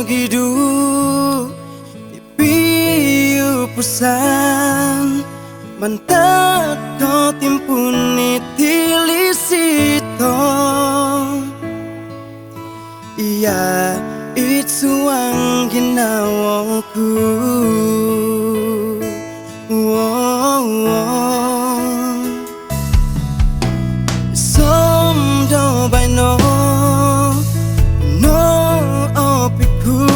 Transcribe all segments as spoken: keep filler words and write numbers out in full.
Ogidu i piupusan mantad kotimpuun i tilisito, iya id suang ginawo ku. Woah, woah. Som do baino no opiku,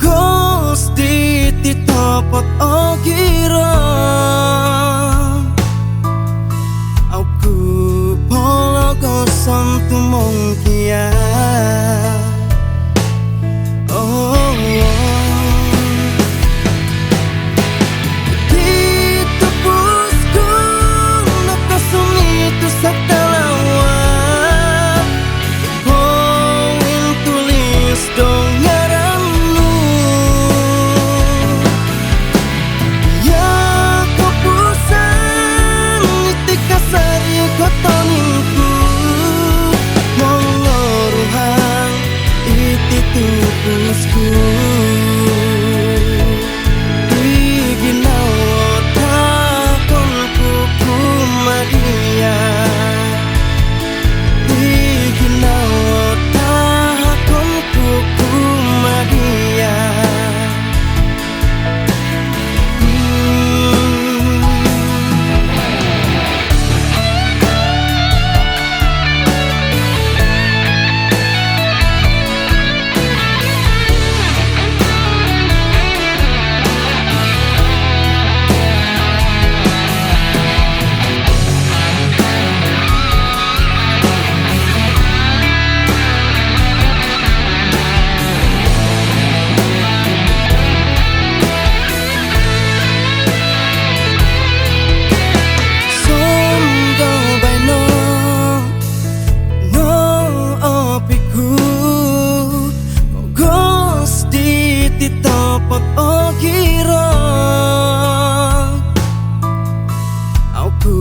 kogos diti topot ogirot. Au ku pologoson tumongkiad. Oh, oh. Di tupus ku nokosong i tusak talawa, pointulis do ngaran nu. Iya kopusan iti kasari kotoning ku, mongoruhang iti tupus ku. Di ginawo tahakon ku kumaa dia. Di ginawo tahakon ku kumaa dia. Hmm. Som do baino no opiku, kogos diti topot ogirot. Au ku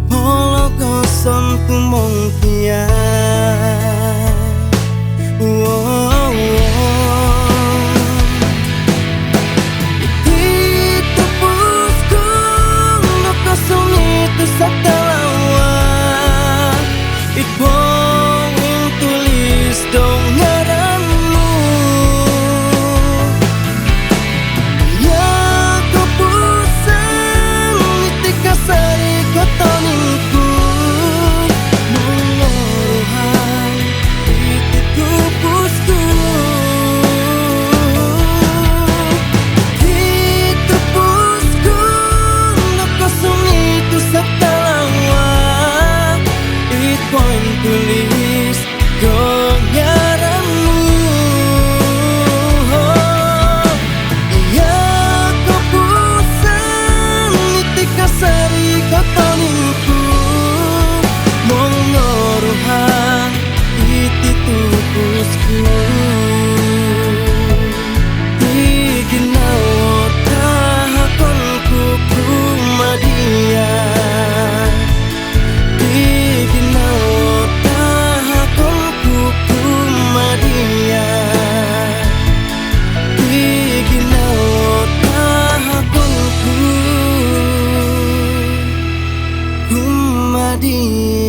pologoson tumongkiad. Woah, woah. Iti tupus ku nokosong i tusak talawa, i pointulis do ngaran nu. Iya kopusan iti kasari kotoning ku, mongoruhang iti tupus ku. Iti tupus ku nokosong i tusak talawa, i pointulis do ngaran nu. Iya kopusan iti kasari kotoning ku, mongoruhang iti tupus ku. Di ginawo tahakon ku kumaa dia. Di ginawo tahakon ku kumaa dia. Di ginawo tahakon ku kumaa dia.